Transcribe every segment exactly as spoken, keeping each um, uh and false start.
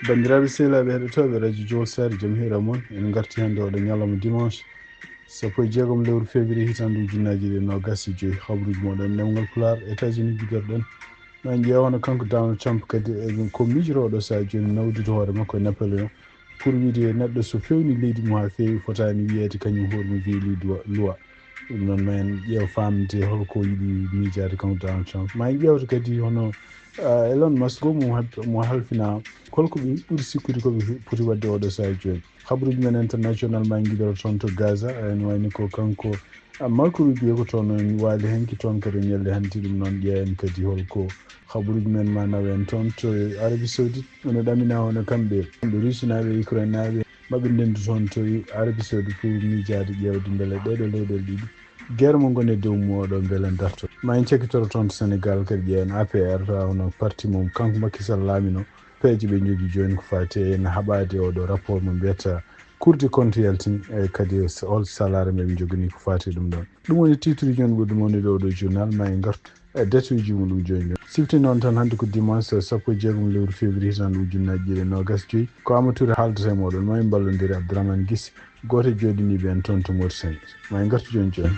Banndiraaɓe sehilaaɓe heɗotooɓe radio Jowol Saare, jam hiira mon. En ngarti hannde oɗo ñalawma dimanche, sappo e jeegom lewru février, hitaande ujunnaaji ɗiɗi e noogaas e joy. Habaruuji moɗon ɗemngal Pulaar, États-Unis giderɗen. Ma en ƴeew hono kanko Donald Trump kadi, e, ko miijotoo oɗo sahaa jooni nawdude hoore makko e Napoléon, pour wiide neɗɗo so feewni leydi mum haa feewi, fotaani wiyeede kañum hoore mum violii loi. Ɗum noon, ma en ƴeew faamde holko yiɗi miijaade kanko Donald Trump. Ma en ƴeewta kadi hono, ah, Elon Musk, goomu mo hal-, mo halfinaa, holko ɓe ɓuri sikkude ko ɓe poti waɗde oɗo sahaa jooni. Habaruuji men international ma en ngiɗoro toon to Gaza, ene wayni ko kanko, ah, Marco Rubio ko toon o waali hanki toon kadi o ñalli hanti. Ɗum noon ƴeewen kadi holko habaruuji men ma nawa en toon to Arabie Saoudite, ene ɗamina hono kamɓe, kamɓe Russie naaɓe, Ukraine naaɓe, maɓe ndendu toon to Arabie Saoudite pour miijaade ƴeewde mbele ɗeɗo leyɗeele ɗiɗi guerre mo ngoni e dow mum oɗo mbele darto. Ma en cakkitoro toon to Sénégal kadi ƴeewen A P R, tawa hono parti mum kanko Macky Sall laamino, peeje ɓe njogii jooni ko faati e no haɓaade oɗo rapport mo mbiyata Cour des comptes yaltini, e kadi hol salaare mo ɓe njoganii ko faati e ɗum ɗoon. Ɗum woni titre uji men ɓurɗi mawnude oɗo journal, ma en ngartu e date uji muɗum jooni jooni. Sifti noon tan hannde ko dimanche sappo e jeegom lewru février hitaande ujunnaaji ɗiɗi e noogaas e joy. Ko Amadou Touré haaldata e mooɗon, ma en mballondire Abdourahmane Guissé, gooto e jooɗiniiɓe en toon to Mauritanie. Ma en ngartu jooni jooni.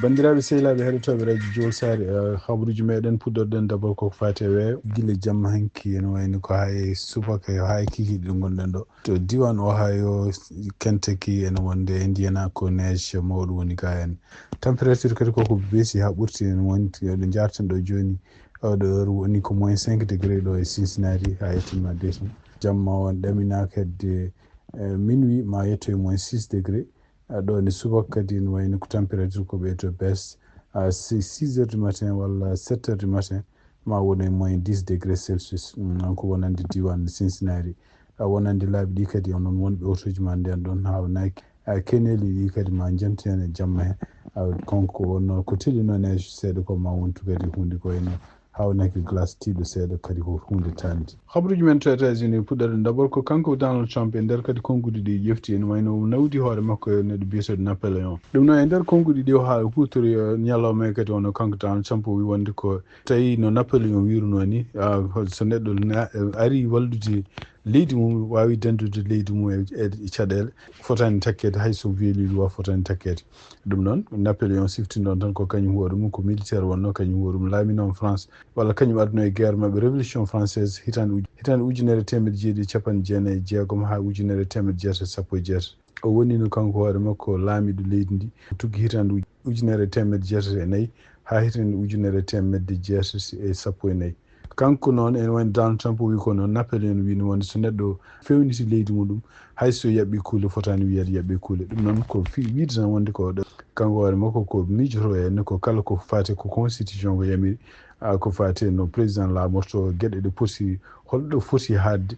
Banndiraaɓe sehilaaɓe heɗotooɓe radio Jowol Saare, eh, habaruuji meɗen puɗɗorɗen d'abord koko faati e weeyo. Gila jamma hanki ene wayni ko haa e subaka, haa e kikiiɗe ɗe ngonɗen ɗo. To diiwaan Ohio, Kentucky, ene wonde Indiana, ko neige mawɗo woni ga en. Température kadi koko beesi haa ɓurti, ene woni ɗo njarten ɗo jooni. Oɗo heure woni ko moins cinq degré ɗo e Cincinnati, haa yettima décembre. Jamma on ɗamina kadi, eh, minuit ma yetto e moins six degré. Ah, ɗo ne subaka kadi ne wayno ko température ko ɓeyto baisse. Ah, si six heures du matin walla sept heures du matin, ma won e moins dix degré Celsius. Mm, donc wonande diiwaan Cincinnati. Ah, wonande laabi ɗi kadi, onon wonɓe otoji ma nden ɗon haawnaki. Ah, keneeli ɗi kadi ma njantu heen e jamma he. Ah, konko wonno ko teli noon e seeɗa ko ma wontu kadi huunde ko ene haawnaki glace tiiɗo seeɗa kadi ko huunde tande. Habaruuji men to États-Unis puɗɗoɗen d'abord ko kanko Donald Trump e nder kadi konnguɗi ɗi ƴefti ene wayno o nawdi hoore makko e neɗɗo biyeteeɗo Napoléon. Ɗum noon e nder konnguɗi ɗi o haa o huutori, eh, ñalawma e kadi ono kanko Donald Trump o wi wonde ko tawi no Napoléon wiruno ni, ah, so neɗɗo na-, ari wallude leydi mum, waawi danndude leydi mum e, e, e caɗeele, fotaani takkeede, hay so violii loi fotaani takkeede. Ɗum noon, Napoléon siftinɗon tan ko kañum hoore mum, ko militaire wonno, kañum hoore mum laamino France, walla kañum adduno e guerre maɓɓe, Révolution française, hitaande uj-, hitaande ujunere teemedde jeeɗiɗi e capanɗe jeenayi e jeegom haa ujunere teemedde jeetati e sappo e jeetati. O wonino kanko hoore makko laamiiɗo leydi ndi, tuggi hitaande uj-, ujunere teemedde jeetati e nayi haa hitaande ujunere teemedde jeetati e sappo e nayi. Kanko noon, ene wayno Donald Trump o wi ko noon, Napoléon wino wonde so neɗɗo fewniti leydi muɗum, hay so yaɓɓi kuule, fotaani wiyeede yaɓɓi kuule. Ɗum noon ko fi-, wiide tan wonde ko ɗo, kanko hoore makko ko miijoto e heen ko kala ko faati ko constitution ko yamiri, ah, ko faati no président laamorto, geɗe ɗe poti, holɗo foti haadde.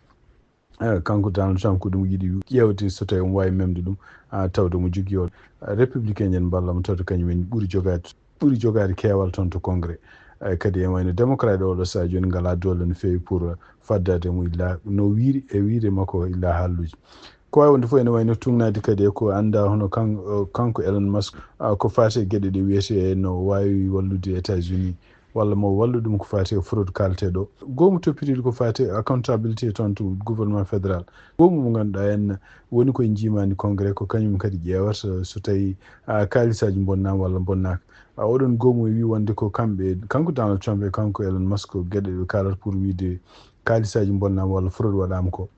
Eh, kanko Donald Trump ko ɗum yiɗi ƴeewde so tawi omo waawi memde ɗum, ah, tawde omo jogii o, ah, républicain en mballa mo tawde kañum en ɓuri jogaade, ɓuri jogaade keewal toon to Congrès. Eh, kadi ene wayno démocrate oɗo sahaa jooni ngalaa doole no feewi pour, eh, faddaade mo illa no wiiri e wiire makko illa haalluuji. Ko waawi wonde fof ene wayno tuugnaade kadi e ko anndaa hono kan-, eh, kanko Elon Musk, ah, ko faati e geɗe ɗe wiyetee no waawi wallude États-Unis walla mo wallu ɗum ko faati e fraude kaaletee ɗo. Goomu toppitiiɗo ko faati e accountabilité toon to gouvernement fédéral. Goomu mo ngannduɗaa en woni koye njiimaandi Congrès, ko kañum kadi ƴeewata so tawi, ah, kaalisaaji mbonnaama walla mbonnaaka. Ah, oɗon goomu e wi wonde ko kamɓe, kanko Donald Trump e kanko Elon Musk, ko geɗe ɓe kaalata pour wiide kaalisaaji mbonnaama walla fraude waɗaama ko.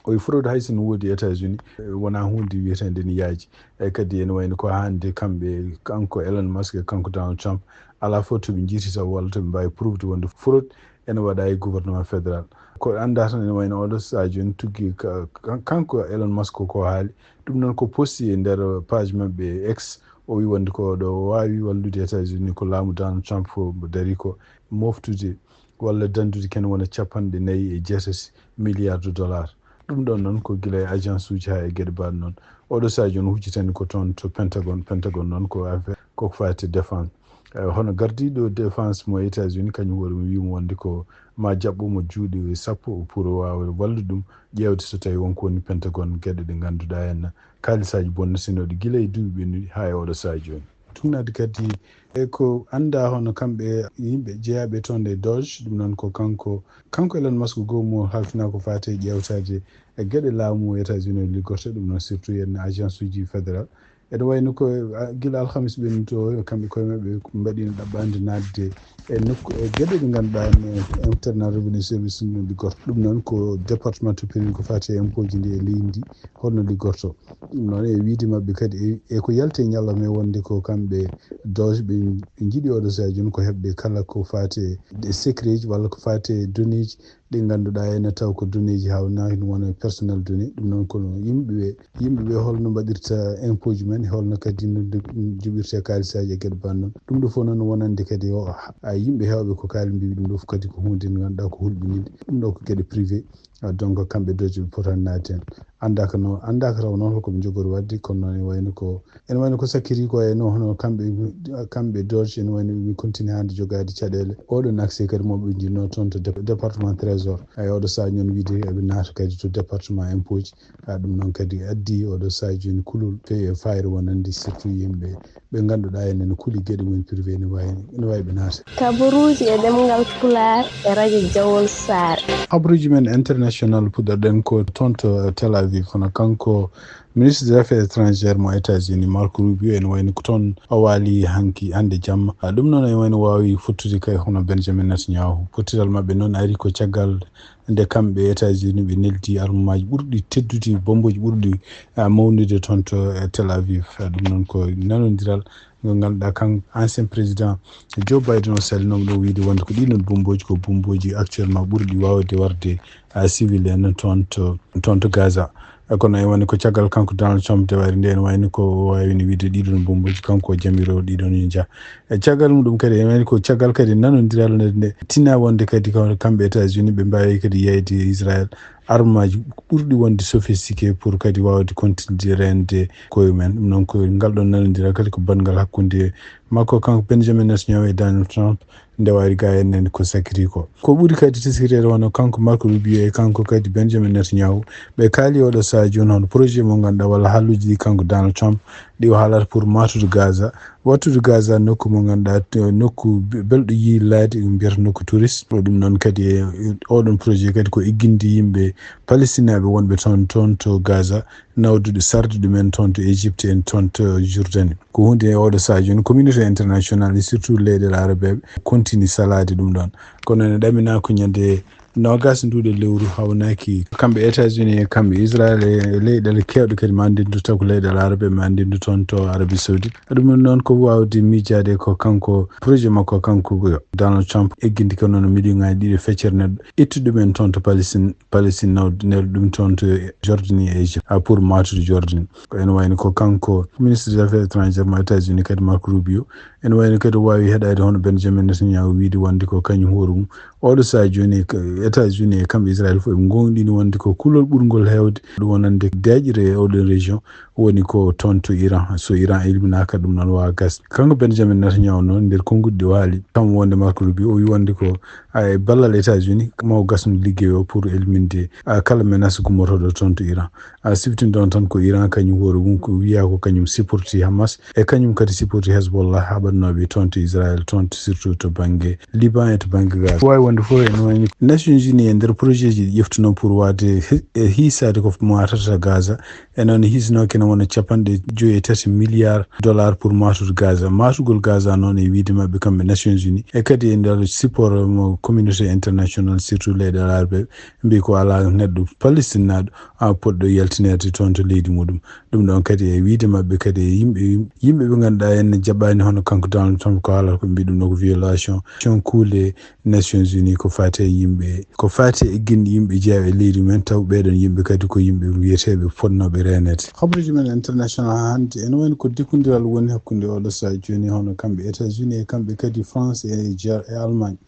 O wi fraude hay so no woodi États-Unis, eh, wonaa huunde wiyeteende ne yaaji. E kadi ene wayno ko hannde kamɓe, kanko Elon Musk e kanko Donald Trump, alaa fof to ɓe njiiti taw walla to ɓe mbaawi prouve wonde fraude ene waɗa e gouvernement fédéral. Ko anndaa tan ene wayno oɗo sahaa jooni tuggi ka-, kan-, kanko Elon Musk ko haali. Ɗum noon ko posti e nder page maɓɓe X, o wi wonde ko ɗo o waawi wallude États-Unis ko laamu Donald Trump fof mbo darii ko moftude walla danndude ken wona capanɗe nayi e jeetati milliards de dollars. Ɗum ɗon noon ko gila e agence uji haa e geɗe mbaɗ noon. Oɗo sahaa jooni huccitani ko toon to Pentagon. Pentagon noon ko affaire koko faati défense. Eh, hono gardiiɗo défense mo États-Unis, kañum hoore mum wiimo wonde ko ma jaɓɓo mo juuɗe sappo pour waawa wallude ɗum ƴeewde so tawi won ko woni Pentagon, geɗe ɗe ngannduɗaa en kaalisaaji bonnatinoɗi gila e duuɓi ɓennuɗi haa e oɗo sahaa jooni. Tuunaade kadi e ko anndaa hono kamɓe yimɓe jeyaaɓe toon e Doge, ɗum noon ko kanko, kanko Elon Musk goo mo halfinaa ko faati e ƴeewtaade e geɗe laamu États-Unis o liggorta, ɗum noon surtout e agence uji fédéral. Ene wayno ko, a, gila alhamis ɓennuɗo o, kamɓe koye maɓɓe mbaɗino ɗaɓɓaande naatde e nokku, e geɗe ɗe ngannduɗaa en, e internal revenue service no liggorta. Ɗum noon ko département to pini ko faati e impôt ji ndi e leydi ndi, holno liggorto. Ɗum noon e wiide maɓɓe kadi e, e ko yalti e ñalawma e wonde ko kamɓe Doge ɓe njiɗi oɗo sahaa jooni ko heɓde kala ko faati e secret ji walla ko faati e données ji ɗi ngannduɗaa ene taw ko donneeji haawnaaɗi no wona personnel donné. Ɗum noon kono yimɓe ɓe, yimɓe ɓe holno mbaɗirta impôt ji men, holno kadi no nde-, joɓirta kaalisaaji e geɗe banndon. Ɗum ɗo fof noon wonande kadi o, a yimɓe heewɓe ko kaali mbiyi ɗum ɗo fof kadi ko huunde nde ngannduɗaa ko hulɓininde. Ɗum ɗo ko geɗe privé. Ah, donc kamɓe Doge ɓe potaani naatde heen. Anndaaka no, anndaaka taw noon ko ɓe njogori waɗde, kono noon ene wayno ko, ene wayno ko sakkiri ko e no, hono kamɓe, kamɓe Doge ene wayno ɓe continue hannde jogaade caɗeele. Oɗon accès kadi mo ɓe njinno toon to dep-, département trésor. Ay oɗo sahaa ñon wiide eɓe naata kadi to département impôt ji. Ah, ɗum noon kadi addi oɗo sahaa jooni kulol fe-, fayre wonande surtout yimɓe ɓe ngannduɗaa enen kuli geɗe mum privé ene waawi, ene waawi ɓe naata. Kabaruuji e ɗemngal Pulaar e radio Jawol Saare. Kabaruuji men international puɗɗorɗen ko toon to Tel Aviv, hono kanko ministre des affaires étrangères mo États-Unis, Marco Rubio, ene wayno ko toon o waali hanki hannde jamma. Ah, ɗum noon ene wayno waawi fottude kay hono Benjamin Netanyahu. Pottital maɓɓe noon ari ko caggal nde kamɓe États-Unis ɓe neldi armemaaji ɓurɗi teddude, bombooji ɓurɗi, ah, mawnude toon to, eh, Tel Aviv. Ah, ɗum noon ko nanondiral ngo ngannduɗaa kan ancien président Joe Biden o salinooma ɗo wiide wonde ko ɗiɗon bombooji ko bombooji actuellement ɓurɗi waawde warde, ah, civil en toon to, toon to Gaza. Eh, kono ene wayno ko caggal kanko Donald Trump de wari nde ene wayno ko waawino wiide ɗiɗon bombooji kanko o jamiroowo ɗiɗon yo njah. E caggal muɗum kadi, ene wayno ko caggal kadi nanondiral nde, nde tinna wonde kadi ko kamɓe États-Unis ɓe mbaawi kadi yeyde e Israël armaaji ɓurɗi wonde sophistiqué pour kadi waawde continue rende koye men. Ɗum noon ko ngal ɗon nanondiral kadi ko banngal hakkunde makko kanko Benjamin Netanyahu e Donald Trump nde wayri ga en nen ko sakiri ko. Ko ɓuri kadi teskiteede wano kanko Marco Rubio e kanko kadi Benjamin Netanyahu ɓe kaali oɗo sahaa jooni hono projet mo ngannduɗaa walla haalluuji ɗi kanko Donald Trump ɗi o haalata pour maatude Gaza. Wattude Gaza nokku mo ngannduɗaa, to nokku be-, belɗo yiilaade, ɓe mbiyata nokku touriste. Ko ɗum noon kadi e oɗon projet kadi ko egginde yimɓe Palestinaaɓe wonɓe toon, toon to Gaza, nawdude sarde ɗumen toon to Égypte en toon to Jordanie. Ko huunde e oɗo sahaa jooni communauté international et surtout leyɗe arabeeɓe continue salaade ɗum ɗoon. Kono ene ɗaminaa ko ñande noogas nduuɗe lewru hawnaaki kamɓe États-Unis e kamɓe Israël e leyɗeele keewɗe kadi ma ndendu taw ko leyɗeele arabe ma ndendu toon to Arabie Saoudite. Ɗum noon ko waawde miijaade ko kanko projet makko kanko Donald Trump eggindi ko noon million ŋaaji ɗiɗi feccere neɗɗo ittude ɗumen toon to Palestine, Palestine nawde nder ɗum toon to Jordanie e Égypte, ah, pour maatude Jordanie. Ko ene wayno ko kanko ministre des affaires étrangères mo États-Unis kadi Marco Rubio. Ene wayno kadi o waawi heɗaade hono Benjamin Netanyahu wiide wonde ko kañum hoore mum. Oɗo sahaa jooni ko États-Unis e kamɓe Israël fof ɓe ngoonɗini wonde ko kulol ɓurngol heewde ɗum wonande deeƴre e oɗon région woni ko toon to Iran. So Iran elminaaka ɗum noon waawa gasde. Kanko Benjamin Netanyahu noon nder konnguɗi ɗi o haali kam wonde Marco Rubio o wi wonde ko, ah, e ballal États-Unis mo gasno liggey o pour elminde, ah, kala menace gummotoɗo toon to Iran. A siftinɗon tan ko Iran kañum hoore mum ko wiya ko kañum supporti Hamas e kañum kadi supporti Hezbollah haɓatnooɓe toon to Israël, toon to surtout to bannge Liban e to bannge Gaza. Ko waawi wonde fof ene wayni Nations Unies e nder projet ji ɗi ƴeftuno pour waawde hi-, e hiisaade ko maatata Gaza. E noon hiisnooki ene wona capanɗe joyi e tati milliard dollar pour maatude Gaza. Maatugol Gaza noon e wiyde maɓɓe kamɓe Nations Unies e kadi e nder support mo communauté international surtout leyɗe arabe mbi ko alaa neɗɗo Palestinaaɗo a poɗɗo yaltineede toon to leydi muɗum. Ɗum ɗoon kadi e wiyde maɓɓe kadi e yimɓe, yimɓe ɓe ngannduɗaa en jaɓaani hono kanko Donald Trump ko haalata ko mbi ɗum ɗo ko violation, violation kuule Nations Unies ko faati e yimɓe, ko faati e egginde yimɓe jeyaa e leydi men taw ɓeeɗoon yimɓe kadi ko yimɓe wiyeteeɓe fotnooɓe reeneede. Habaruuji men international haa hannde ene wayno ko dikkondiral woni hakkunde oɗo sahaa jooni hono kamɓe États-Unis e kamɓe kadi France e Jer-, e Allemagne.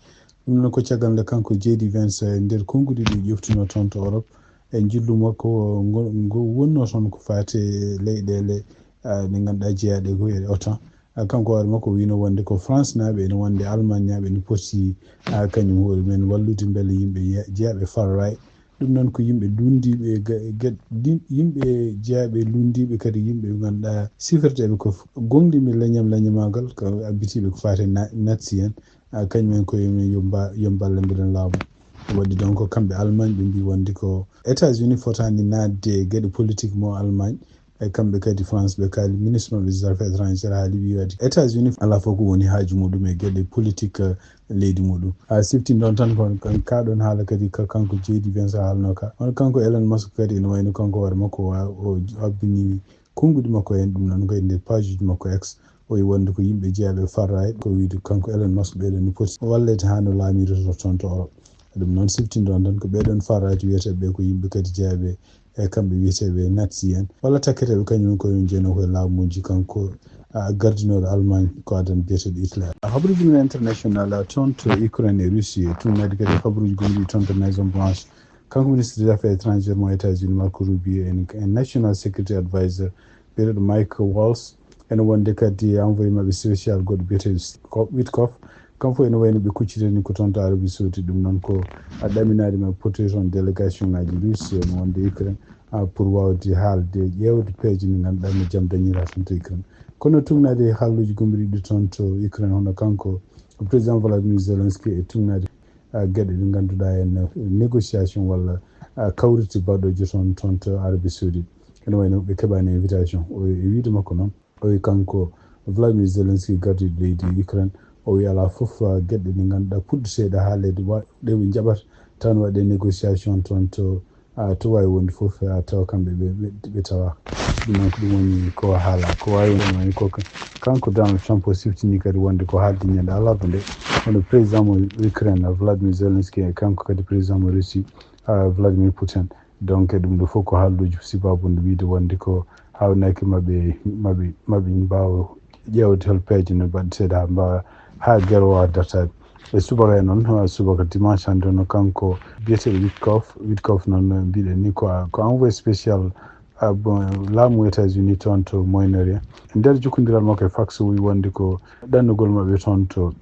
Ɗum noon ko caggal nde kanko J D Vance e nder konnguɗi ɗi ƴeftuno toon to Europe. e njillu makko ngo, ngo wonnoo toon ko faati e leyɗeele, ah, ɗe ngannduɗaa jeyaaɗe ko e otan. Ah, kanko hoore makko wiino wonde ko France naaɓe ene wonde Allemagne naaɓe ene poti, ah, kañum hoore men wallude mbele yimɓe ye-, jeyaaɓe far right. Ɗum noon ko yimɓe lunndiiɓe e ga-, e ga-, ɗin-, yimɓe jeyaaɓe lunndiiɓe kadi yimɓe ɓe ngannduɗaa sifirteeɓe ko f-, goongɗinɓe leñam leñamaagal ko abbitiiɓe ko faati e na-, Nazi en. Ah, kañum en koye men yo mba-, yo mballe mbiɗen laamu. Waɗi donc ko kamɓe Allemagne ɓe mbii wonde ko États-Unis fotaani naatde e geɗe politique mo Allemagne. E kamɓe kadi France ɓe kaali ministre maɓɓe des affaires étrangères haali ɓe waɗi États-Unis alaa fof ko woni haaju muɗum e geɗe politique, eh, leydi muɗum. Ha sifti ɗon tan ko kan kaɗon haala kadi ka kanko J D Vance haalno ka. Hono kanko Elon Musk kadi ene wayno kanko hoore makko wa-, o habbini konnguɗi makko en ɗum noon ko e nder page uji makko X. O wi wonde ko yimɓe jeyaɓe far right ko wiide kanko Elon Musk ɓeɗon no poti wallede ha no laamiri to toon to Europe. Ɗum noon sifti ɗon tan ko ɓeɗon far right wiyete ɓe ko yimɓe kadi jeyaɓe e kamɓe wiyeteeɓe Nazi en, walla takketeeɓe kañum en koye on jeyanoo koye laamuuji kanko, a, gardinooɗo Allemagne ko adan biyeteeɗo Hitler. Habaruuji men international, a, toon to Ukraine e Russie, e tuumnaade kadi habaruuji gomɗi toon to Maison Blanche. Kanko ministre des affaires étrangères mo États-Unis, Marco Rubio, en, en national security advisor, biyeteeɗo Mike Waltz, ene wonde kadi envoyé maɓɓe spécial goɗɗo biyeteeɗo Witkoff. Kamɓe fof ene wayno ɓe kuccitani ko toon to Arabie Saoudite. Ɗum noon ko a ɗaminaade maɓɓe potoy toon délégation ngaji Russie ene wonde Ukraine, a, pour wawde haalde, ƴeewde peeje nde ngannduɗaa no jam dañira toon to Ukraine. Kono tuumnaade haalluuji gomɗi ɗi toon to Ukraine, hono kanko président Volodymyr Zelensky e tuumnaade, a, geɗe ɗe ngannduɗaa en négociation walla, a, kawrite baɗooje toon, toon to Arabie Saoudite. Ene wayno ɓe keɓaani invitation. O, e wiide makko noon, o wi kanko Vladimir Zelensky gardiiɗo leydi Ukraine, o wi alaa fof, a, geɗe ɗe ngannduɗaa puɗɗiteeɗe haaleede wa-, ɗe ɓe njaɓata tan waɗe négociation toon to, a, to waawi wonde fof, a, tawa kamɓe ɓe, ɓe, ɓe tawaaka. Ɗum noon ko ɗum woni ko haala, ko waawi wonde woni ko ka-, kanko Donald Trump o siftini kadi wonde ko haalde ñande alarba nde, hono président mo Ukraine, Vladimir Zelensky, e kanko kadi président mo Russie, a, Vladimir Putin. Donc, e ɗum ɗo fof ko haalluuji sibaabu nde wiide wonde ko haawnaki maɓe, maɓe, maɓe mbaawa ƴeewde hol peeje no mbaɗeteeɗe haa mbaawa, haa gere waawa dartaade. E subaka e noon, haa subaka dimanche hannde, hono kanko biyeteeɗo Witkoff, Witkoff noon mbiɗen ni ko, ko envoyé spécial, a, bon, laamu États-Unis toon to Moyen-Orient. E nder jokkondiral makko e Fox, o wi wonde ko ɗannugol maɓɓe toon to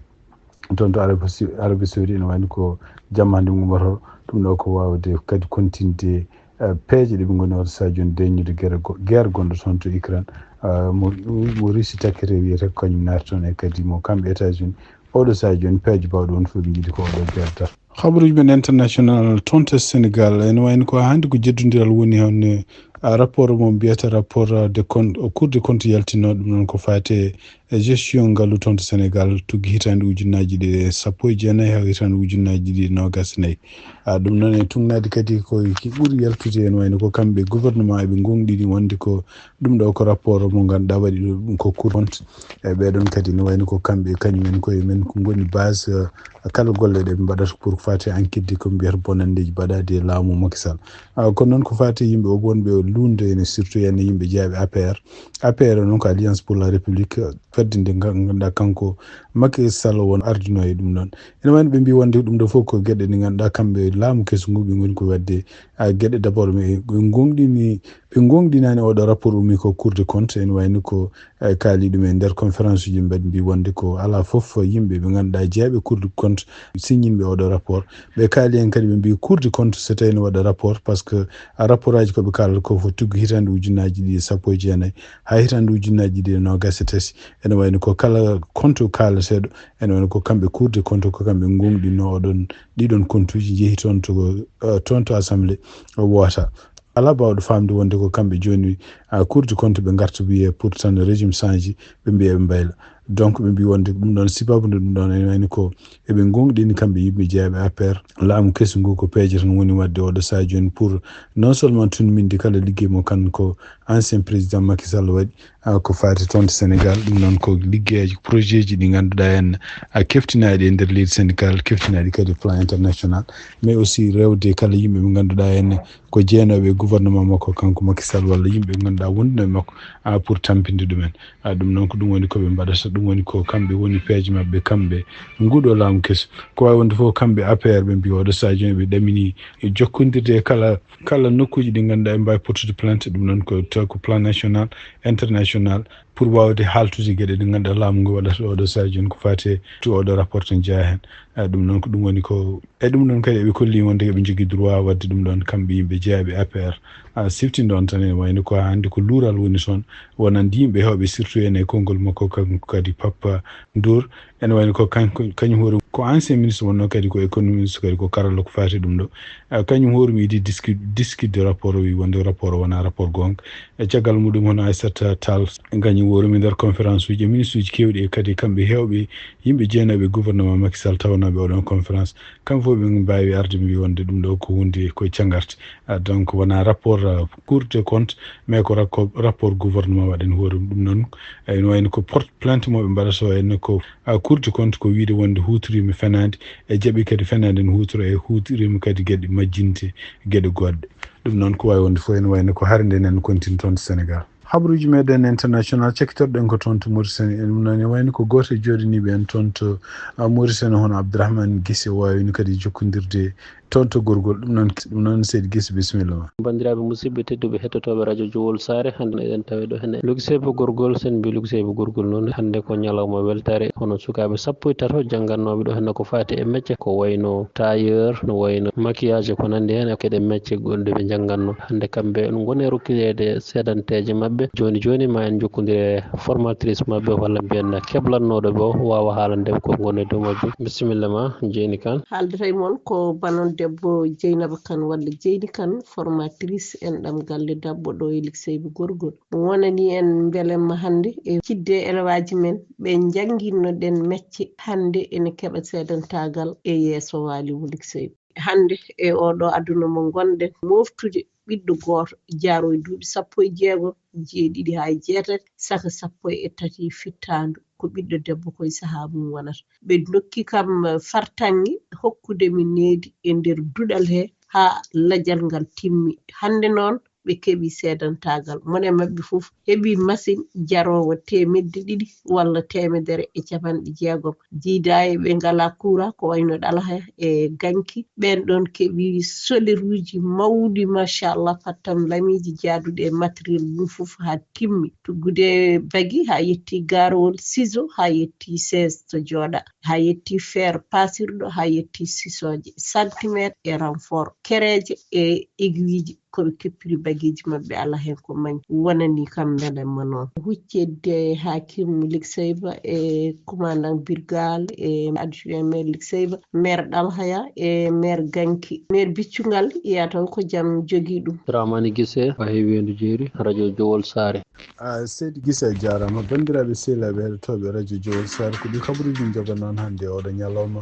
toon to Arabie Sau-, Arabie Saoudite ene wayno ko jamma hannde ngumbatoo. Ɗum ɗo ko waawde kadi kontinde, eh, peeje ɗe ɓe ngoni oɗo sahaa jooni deññude gere go-, guerre gonɗo toon to Ukraine. Eh, mo, mo Russie takkete wiyete ko kañum naati toon e kadi mo kamɓe États-Unis. Oɗo sahaa jooni peeje baawɗe won fof ɓe njiɗi ko oɗo guerre darta. Habaruuji men international toon to Sénégal, ene wayno ko hannde ko jeddondiral woni heen, eh, rapport mo mbiyata rapport de compte, Cour de compte yaltino ɗum noon ko faate e gestion ngalu toon to Sénégal, tuggi hitaande ujunnaaji ɗiɗi e sappo e jeenayi haa hitaande ujunnaaji ɗiɗi e noogaas e nayi. A, ɗum noon e tuumnaade kadi ko ki ɓuri yaltude en wayno ko kamɓe gouvernement eɓe ngoongɗini wonde ko ɗum ɗo ko rapport mo ngannduɗaa waɗi ɗum ko Cour des comptes. E ɓeɗon kadi ne wayno ko kamɓe kañum en koye men ko ngoni base, eh, kala golle ɗe ɓe mbaɗata pour faati enquête de ko mbiyata bonanndeeji mbaɗaaɗi e laamu Macky Sall. A, kono noon ko faati yimɓe o wonɓe o luunde ene surtout ene yimɓe jeyaɓe A P R. A P R noon ko Alliance pour la République, fedde nde nga-, ngannduɗaa kanko Macky Sall won ardino e ɗum noon. Ene wayno ɓe mbi wonde ɗum ɗo fof ko geɗe ɗe ngannduɗaa kamɓe laamu kesu ngu ɓe ngoni ko waɗde, a, geɗe d'abord ɓe, ɓe ngoongɗini, ɓe ngoongɗinaani oɗo rapport ummi ko Cour des comptes, ene wayno ko, e, kaali ɗum e nder conférence uji mbaɗi mbi wonde ko alaa fof yimɓe ɓe ngannduɗaa jeyaɓe Cour des comptes signimɓe oɗo rapport. Ɓe kaali en kadi ɓe mbi Cour des comptes so tawi no waɗa rapport parce que a rapport aji ko ɓe kaalata ko fof tuggi hitaande ujunnaaji ɗiɗi e sappo e jeenayi haa hitaande ujunnaaji ɗiɗi e noogaas e tati. Ene wayno ko kala compte kaalateeɗo, ene wayno ko kamɓe Cour des comptes ko kamɓe ngoongɗinno oɗon, ɗiɗon compte uji njehi toon to, eh, toon to assemblée wota. Alaa baawɗo faamde wonde ko kamɓe jooni, a, Cour des comptes ɓe ngarta wiyee pour tan régime changé, ɓe mbiya ɓe mbayla. Donc ɓe mbi wonde ɗum ɗon sababu nde ɗum ɗon ene wayno ko eɓe ngoongɗini kamɓe yimɓe jeyaɓe A P R. Laamu kesu ngu ko peeje tan woni waɗde oɗo sahaa jooni pour non seulement tunminde kala liggey mo kanko ancien président Macky Sall waɗi, a, ko faati toon to Sénégal. Ɗum noon ko liggeeji, projet ji ɗi ngannduɗaa en, a, keftinaaɗi e nder leydi Sénégal, keftinaaɗi kadi plan international, mais aussi rewde kala yimɓe ɓe ngannduɗaa en ko jeenooɓe e gouvernement makko, kanko Macky Sall, walla yimɓe ɓe ngannduɗaa wondunoɓe makko, a, pour tampinde ɗumen. A, ɗum noon ko ɗum woni ko ɓe mbaɗata, ɗum woni ko kamɓe woni peeje maɓɓe, kamɓe nguɗo laamu keso. Ko waawi wonde fof, kamɓe A P R ɓe mbiyi oɗo sadio ɓe ɗamini e jokkondirde e kala, kala nokkuuji ɗi ngannduɗaa e mbaawi portude plainte, ɗum noon ko taw ko plan national, international, pour waawde haaltude geɗe ɗe ngannduɗaa laamu ngu waɗata oɗo sadio ko faati e to oɗo rapport tan jeyaa heen. A, ɗum noon ko ɗum woni ko, e ɗum noon kadi eɓe kolli wonde eɓe njogii droit waɗde ɗum ɗoon kamɓe yimɓe jeeyaɓe A P R. A, sifti ɗoon tan ene wayno ko hannde ko luural woni toon, wonande yimɓe heewɓe, surtout ene e konngol makko kanko kadi Papa Ndour. Ene wayno ko kanko, kañum hoore ko ancien ministre wonnoo kadi ko économiste kadi ko karalla ko faati ɗum ɗo. A, kañum hoore mi yiɗi diski-, diskitde rapport o, wi wonde rapport o wonaa rapport goonga. E caggal muɗum hono Aissata Tall, kañum hoore mi nder conférence uji e ministre uji keewɗi e kadi kamɓe heewɓe yimɓe jeenooɓe gouvernement Macky Sall tawnooɓe oɗon conférence. Kamɓe fof ɓe mbaawi arde mbi wonde ɗum ɗo ko huunde ko cagarte. A, donc wonaa rapport, a, Cour des comptes, mais ko rakko-, rapport gouvernement waɗani hoore mum. Ɗum noon, a, ene wayno ko porte plainte mo ɓe mbaɗata o, ene ko, a, Cour des comptes ko wiide wonde huutoriima fenaande, e jaɓi kadi fenaande ne huutoro, e huutoriima kadi geɗe majjinte, geɗe goɗɗe. Ɗum noon ko waawi wonde fof ene wayno ko hare nde nen kontin toon to Sénégal. Habaruuji meɗen international, cakkitorɗen ko toon to Mauritanie. En ɗum noon ene wayno ko gooto e jooɗaniiɓe en toon to, a, Mauritanie, hono Abdourahmane Guissé, waawino kadi jokkondirde toon to Gorgol. Ɗum noon, ɗum noon, Seydi Guissé, bisimilla ma. Banndiraaɓe musidɓe tedduɓe hettotooɓe radio Jowol Saare, hannde eɗen tawe ɗo hene Luxeebo Gorgol. Sen mbi Luxeebo Gorgol noon, hannde ko ñalawma weltaare, hono sukaaɓe sappo e tato janngannooɓe ɗo hene ko faati e mecce, ko wayno tailleur, no wayno maquillage, ko nanndi heen e keɗe mecce gonɗe ɓe njannganno. Hannde kamɓe ngoni e rokkineede seedanteeje maɓɓe. Jooni jooni ma en njokkondir e formatrice maɓɓe walla mbiyen keblannooɗo ɓe o waawa haalande ɓe ko ngoni e dow majjum. Bisimilla ma, Jeyni Kan. Haaldata e mon ko banon debbo Jeynaba Kan walla Jeyni Kan, formatrice en ɗam galle Dabbo ɗo e Luxeebo Gorgol. Mo wonani en mbelemma hannde e cidde elewaaji men ɓe njannginnoɗen mecce hannde ene keɓa seedantaagal e yeeso waali mo Luxeebo. Hannde e oɗo aduna mo ngonɗen, moftude ɓiɗɗo gooto, jaro e duuɓi sappo e jeegom, jeeɗiɗi haa e jeetati, saka sappo e tati fittaandu, ko ɓiɗɗo debbo, koye sahaa mum wonata. Ɓe ndokki kam fartaŋŋe hokkude mi needi e nder duɗal he haa lajal ngal timmi. Hannde noon, ɓe keɓi seedantaagal. Mone maɓɓe fof heɓi machine jaroowo teemedde ɗiɗi walla teemedere e capanɗe jeegom. Jiidaa e ɓe ngalaa kuuraa, ko wayno ɗalaha e ganki. Ɓeen ɗoon keɓi soleruuji mawɗi, machallah, pattam lamiiji jaaduɗi e matériel mum fof haa timmi. Tuggude bagi haa yetti gaarowol, ciseau haa yetti chaise to jooɗa, haa yetti fer paasirɗo, haa yetti sisooje, centimètre e renfort, kereeje e aiguilleji. Ko ɓe keppiri bagiiji maɓɓe, alaa heen ko manki. Wonani kam mbelemma noon. Huccitde Hakim Likseyba e commandant Birgal e adjoint maire Likseyba, maire Ɗalhaya e maire Ganki. Maire Biccungal, iya taw ko jam jogii ɗum. Ramani Gise, Fahe Weendu Jeeri, radio Jowol Saare. A, Seydi Gise, a jaaraama. Banndiraaɓe sehilaaɓe heɗotooɓe radio Jowol Saare, ko ɗi kabaruuji njogoɗon hannde oɗo ñalawma.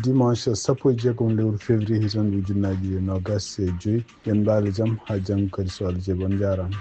Dimanche sappo e jeegom lewru février, hitan ujunnaaji noogaas e joy. Yo on mbaal jam, haa janngo kadi, so Allah jaɓi. On njaaraama.